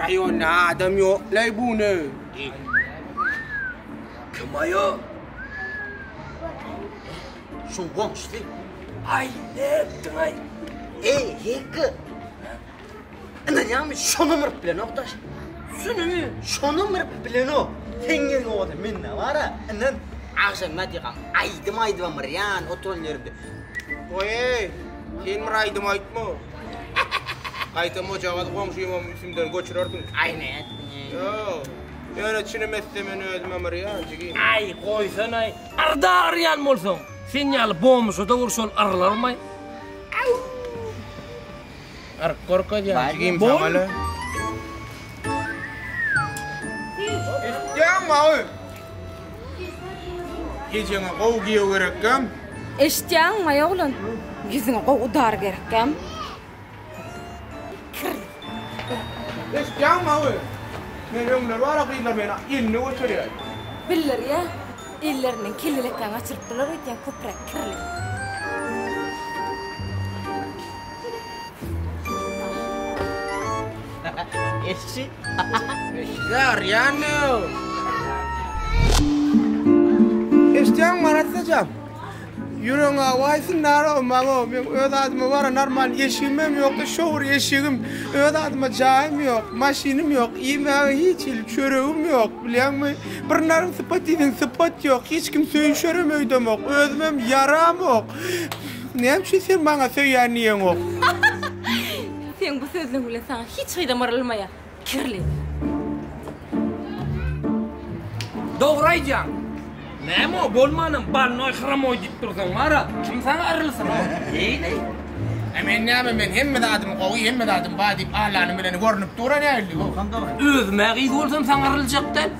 Raýonda adam ýok-laý bu ne? Kim aý o? Şuň goňşusy. Aý, nätdiň-aý? Eý, hekge. Ynanýaňmy, şonam yryp bilenok daş. Şunymy? Şonam yryp bilenok. Seň ýeriňe bolsa mende bar-a, ynan. Agşam ýatyrkam aýdym aýdybam yrýan oturan ýerimde. Goý-eý, sen bir aýdym aýtma. Gaýtam ojagaz goňşymam üstümden göçürersiň. Aý, nätdiň-eý? Ýok. Ýöne çynym etse men özümem yrýan, jigim. Aý, goýsana-aý. Yrda yrýan bolsaň, sen ýaly bomža-da bir şol yrylarmaý. Yryp görkezýän jigim saňa-la. Eşitýäňmi, awy? Ejeňe gowy giýew gerekkäm? Eşitýäňmi, aý oglan? Ýüzüňe gowy udar gerekkäm? Kirli. Eşitýäňmi, awy? Men öňler bar-a gyzlar meni eline göterýärdi. Bildirýä. Ellerinden kellelekden gaçyrypdyrlar öýdýän köpräk kirli. Eşşi. Eşidýär, Eşidýäňmi arassaja? Ýüregiň awaýsyn naro maňa meň öz adyma bara normal eşigimem ýokdy şo bir eşigim öz adyma jaýym ýok maşynym ýok iýmäge hiç hili çöregim ýok bilýäňmi bir narym sypat diýseň sypat ýok hiç kim söýüşerem öýdemok özümem ýaramok näme üçin sen maňa söýýän diýeňok. Seň bu sözleň bilen saňa hiç gyzam yrylmaýar. Kirli. Dogry aýdýaň. Näme o bolmanam balnoý hramoý diýip dursaň bara kim saňa yrylsyn o. Eýleý. E men näme men hemme zadym gowy hemme zadym bar diýip Allanyň bileni görnüp dur-a nähili o. Özüm-ä gyz bolsam saňa yryljak däl.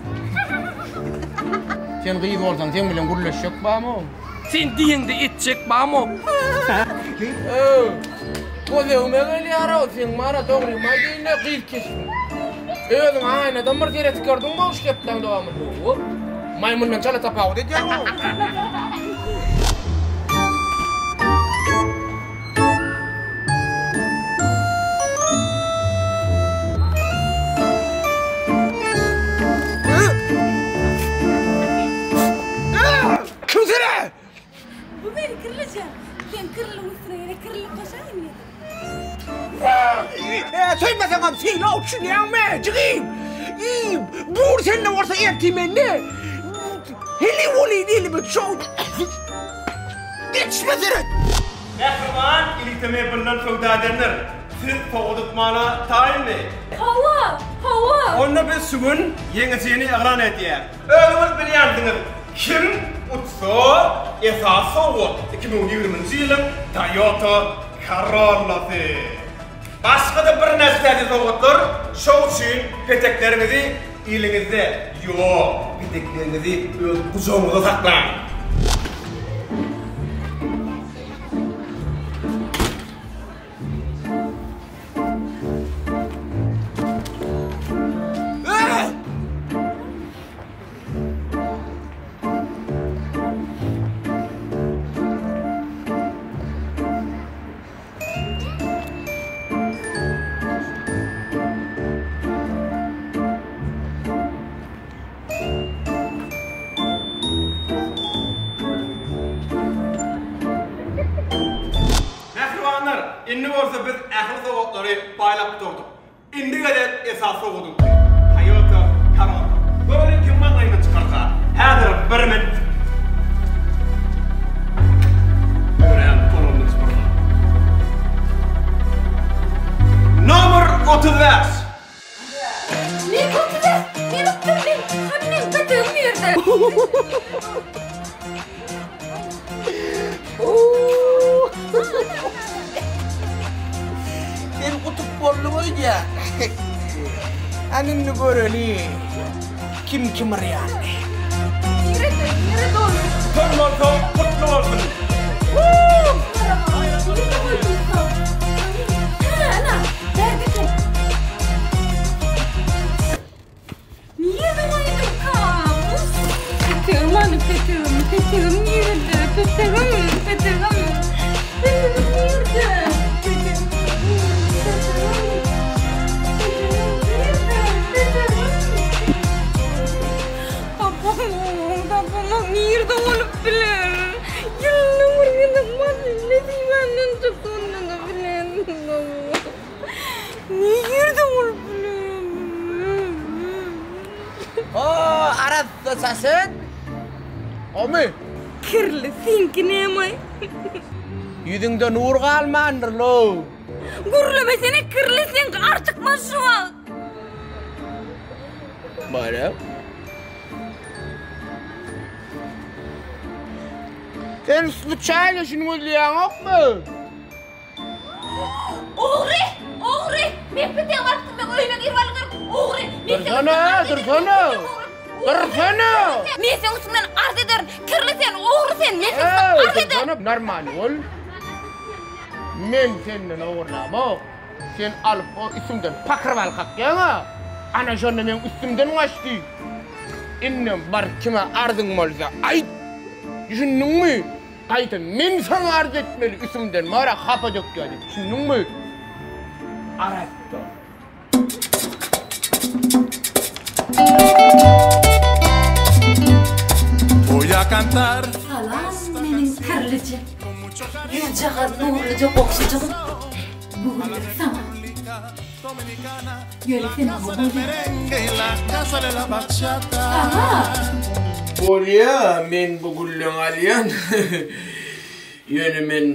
Sen gyz bolsaň seň bilen gürleşjek barmy o. Sen diýeňde etjek barmy o. Öw. Gözegime gelýär-ow, seň bar-a dogrymy aýdaýyn-da, gyz keşbiň. Özüňe aýnadan bir seredip gördüňmi şu hepdäň dowamynda? Hawa. Maýmyndan çala tapawut edýäň-ow. Kim seni? Bu meni kirlije. Sen kirliň üstüne ýene kirlilik goşaýyn diýdim. Söýmeseňem sylag düşünýäňmi, jigim? Bur sende bolsa ertir mende. Heli bolýyn elime şow. Geçme seret. Mähriban elite mebelden söwda edenler, siz sowgat utmana taýynmy? Hawa, hawa. Onda biz şu gün ýeňijini yglan edýäs. Özüňiz bilýänsiňiz, kim utsa, esasy sowgat, 2020-nji ýylyň Toyota Corolla-sy. Başga-da birnäçe täze sowgatlar, şoň üçin petekleriňizi eliňizde, ýok, petekleriňizi öz gujagyňyzda saklaň! Mähribanlar, indi bolsa biz ähli sowgatlary paýlap gutardyk. Indi gezek esasy sowgadyňky, Toyota Corolla. Göreliň kim maňlaýyndan çykarka. Häzir bir min. Örän dolandyryjy bir zat. Nomer 35. Men 35. Men utdum men. Hany meň petegim nirde? Sen utup bolduň öýdýän. Hany indi göreli. Kim kim yrýandy. Nirede? Nirede ol? Utan bolsaň gutly bolsun. Nirede goýdun? Hä, ana, bärde eken. Nirede goýdumkam? Petegim hany petegim? Petegim nirede? Petegim, petegim. Petegim nirede? Petegim, petegim. Petegim nirede? Nirde bolup biler? O, arassa saset. Omy? Kirli seňki näme? Ýüzüňde nur galmandyr, low. Gürlemesene kirli seňki artykmaç şu wagt. Bara. Sen sluçaýno şuny gözleýäňokmy? Ogry! Ogry! Men petegiň alypdym, men öýüme girip algyrym. Ogry! Men seň Dursana, dursana! Dursana! Men seň üstüňden arz ederin. Kirli sen, ogry sen. Men seň üstüňden arz ederin. Dursana, normal bol. Men senden ogurlamok. Sen alyp o üstümden pakyr bal kakýaň-a. Ana şonda meň üstümden gaçdy. Indem bar kime arzyň bolsa aýt. Düşündiňmi? Gaýta men saňa arz etmeli üstümden bar-a hapa dökýär diýip. Düşündiňmi? Arassa. Salam meniň kirlije, ýüzjagaz nurlyja goňşujygym. Bu günler saňa. Ýöne sen maňa bolýa. Saňa. Bolýa, men bu gülleň alýan. Ýöne men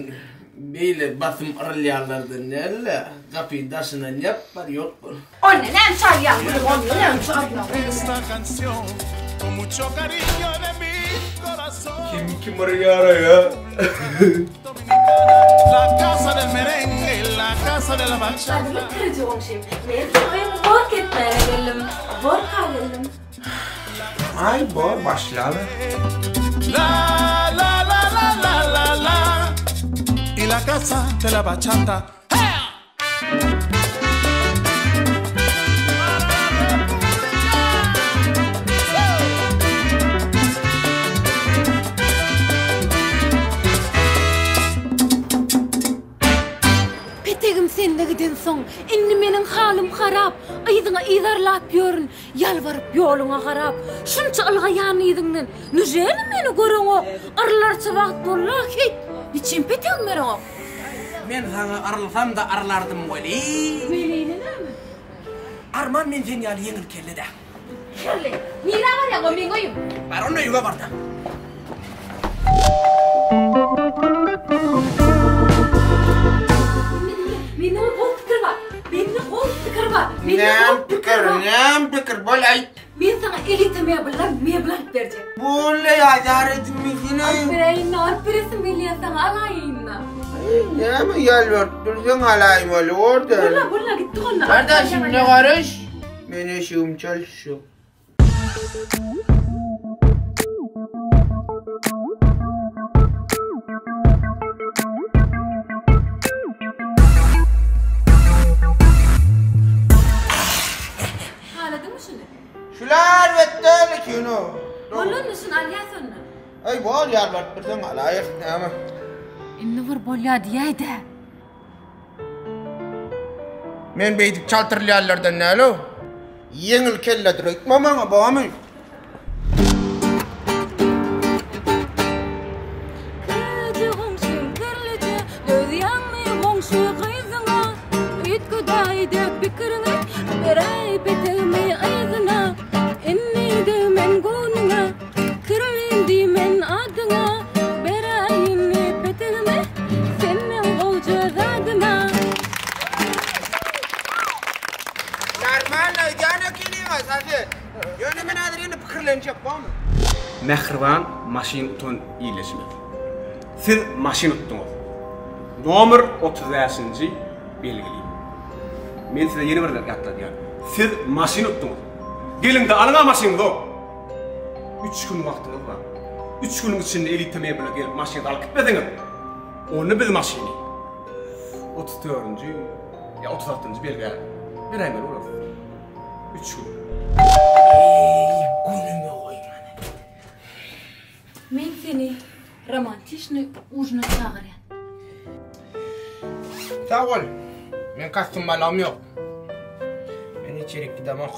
beýle basym yrylýanlardan däl-de, gapyny daşyndan ýap, bar ýok bol. Onda näme çalýaň gülüm, onda näme çalýaň? Kim kim yrýar aýa? Gadymy kiriji goňşym, men saňa bork etmäge geldim, borka geldim. Aý bor başlaly. Petegim sende gidensoň, indi meniň halym harap, Yzyňa yzarlap ýörün, ýalbaryp ýoluňa garap. Şunça ylgaýan yzyňdan, nuželi meni göreňok? Yrlarça wagt boldy-a, heý, niçin petegimi bereňok? Men saňa yrylsam-da yrlardym weli. Welini näme? Arman men sen ýaly ýeňil kelle däl. Kirli, nirä barýaň, o meň öýüm. Bar onda öýüňe bar-da. Mende bir gowy pikir bar. Mende gowy pikir bar. Mende gowy pikir bar. Näme pikir, bol aýt. Men saňa elita mebelden mebel alyp berjek. Boldy ýazar edinmesene. Alyp beräýin-de, alyp beresim gelýär saňa, alaýyn-da. Näme ýalbaryp dursaň alaýmaly borda. Bolla, bolla, gitdik onda. Gardaş indi garyş. Men eşigimi çalyşjak. Haladyňmy şuny? Şular elbetde kino. Bolanda şuny alýas onda. Aý bol ýalbaryp dursaň alaýyk näme. Indi bir bolýa diýäýdä. Men beýdip çaltyrylýanlardan däl-ow. Ýeňil kelledir öýtme maňa bamy? Kirlije goňşym kirlije Dözýäňmi goňşy gyzyňa Üýtgedäýdä pikiriňi Beräý petegimi yzyna Indi degmen göwnüňe Kirlin diýmen adyňa Beräý indi petegimi Sen meň gowja zadyma. Normalno aýdýan ekeniňa sase. Ýöne men häzir ýene pikirlenjek bormy? Mähriban maşyn utan ildeşimiz. Siz maşyn utduňyz. Nomer 35-nji belgili. Men size ýene bir gezek ýatladýan. Siz maşyn utduňyz. Geliňde alyň-a maşynyňyzy. Üç gün wagtyňyz bar. Üç günüň içinde Elita mebele gelip maşynyňyzy alyp gitmeseňiz, onda biz maşyny 34-nji ýa 36-njy belgä beräýmeli bolarys. Üç gün. Eý, günüme goýman. Men seni romantiçnyý ujina çagyrýan. Sag bol. Men kostüm balam ýok. Men içerik gidemok.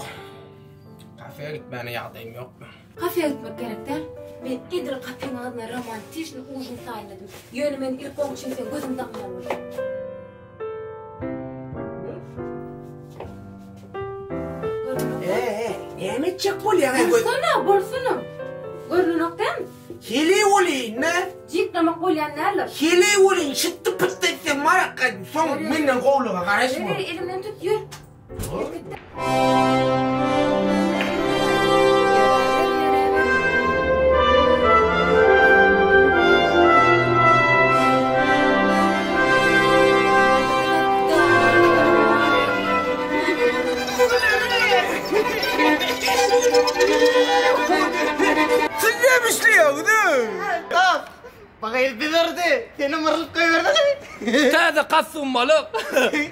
Kafeýe gitmäne ýagdaýym ýok. Kafeýe gitmek gerek däl. Men edil gapyň agzyna romantiçnyý ujin taýynladym. Ýöne men ilk goňşym seň gözüňi daňmaly bolar. Näme etjek bolýaň aý göz? Bolsana, bolsana. Görnenok dämi? Heleý bolaýyn-da. Jyklamak bolýan däldir. Heleý bolaýyn, şytdy-pytdy etsem marak, soň menden gowulyga garaşma. Ýör, elimden tut, ýör. Siz näme işleýäňiz? Bagyr bizerdi. Seni myrlyp goýberdi. Täze kostýum balyk.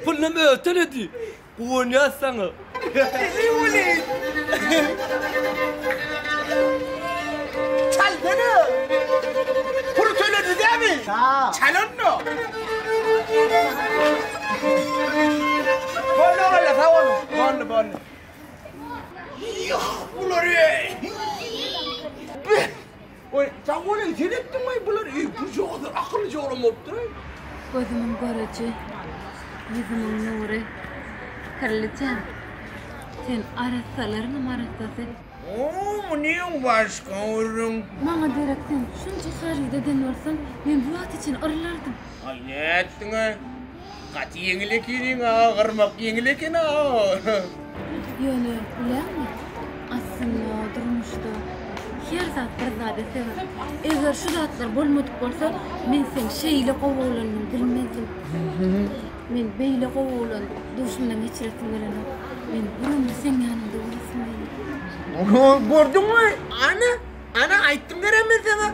Pulunam özi töledi. Guwanýas saňa. Çalsana. Pul töledi dämi? Çal onda. Boldy oglanlar sag boluň. Boldy boldy. Ýah bulary. Oý, sag boluň, sen etdiňmi bular? Eý, bu jogazlar akylly jogram bolupdyr-aý. Gözümiň göreji, ýüzümiň nury, Kirlijan, sen arassalaryňam arassasy. O, munyň başga gürrüň. Maňa derek sen şunça haryt eden bolsaň, men bu wagta çenli yrlardym. Aý, nätdiň-aý? Gaty ýeňil ekeniň-a, gyrmak ýeňil eken-a. Ýöne bileňmi, aslynda durmuşda her zat bir zada sebäp. Eger şu zatlar bolmadyk bolsa, men seň şeýle gowy bolanyňy bilmezdim. Men beýle gowy oglan duşumdan geçiresim gelenok. Men bir ömür seň ýanyňda bolasym gelýär. Gördüňmi? Ana, ana aýtdym gerek men saňa.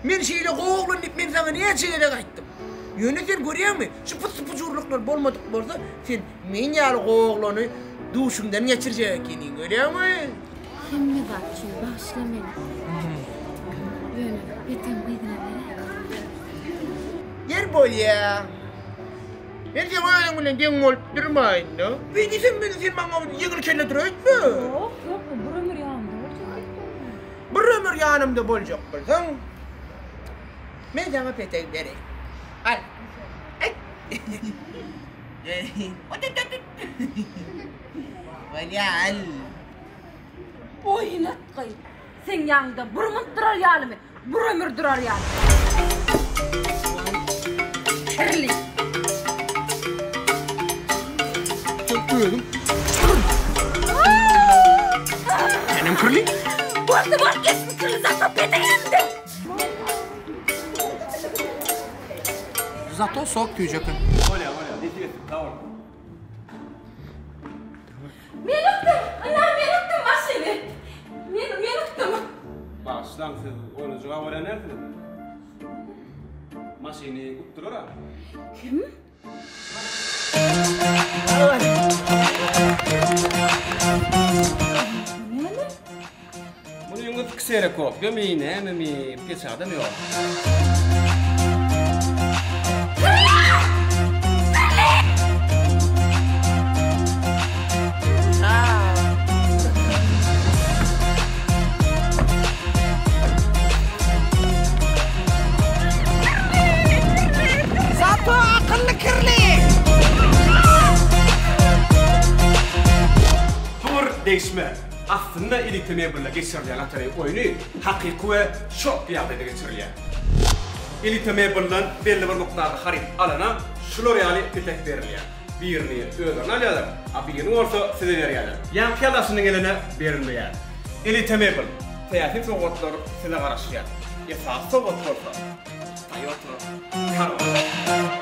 Men şeýle gowy oglan diýip men saňa näçe gezek aýtdym. Ýöne sen görýäňmi, şu pyssy-pujurlyklar bolmadyk bolsa, sen men ýaly gowy oglany duşuňdan geçirjek ekeniň, görýäňmi? Hemme zat üçin bagyşla meni. Ýöne beteň gyzyna beräý. Ýer bolýa. Men seň özüň bilen deň bolup durmaýyn-da. Beý diýsem meni sen maňa ýeňil kelledir öýtme. Ýok, ýok, men bir ömür ýanymda boljak diýip durman. Bir ömür ýanymda boljak bolsaň, men saňa petek bereýin. Al. Aý. Bolýa, al. Oýnatgy. Seň ýanyňda bir munt durar ýalymy? Bir ömür durar ýaly. Kirli. Sen özüň. Senem kirli. Boldy bol geçsin kirli zato petegimde. Zato sok tüýjek. Bolýa, bolýa, nesip etsin, sag boluň. Men utdum! Ynha men utdum maşyny! Men men utdum! Bagyşlaň siz oýna jogap berýän dälsiňiz. Maşyny utdular-a. Kim? Näme? Munyňyz kserokopýamy, nämemi, peçadam ýok. Zato akylly kirli. Bu bir degişme. Aslynda Elite Mebelde geçirilýän lotereýa oýny hakyky we şok ýagdaýda geçirilýär. Elite Mebelden belli bir mukdarda haryt alana şular ýaly petek berilýär. Birini özlerine alýarlar, a birini bolsa size berýärler. Ýaňky ýa daşyndan gelene berilmeýär. Elite Mebel, täsin sowgatlar size garaşýar. Esasy sowgat bolsa, Toyota Corolla.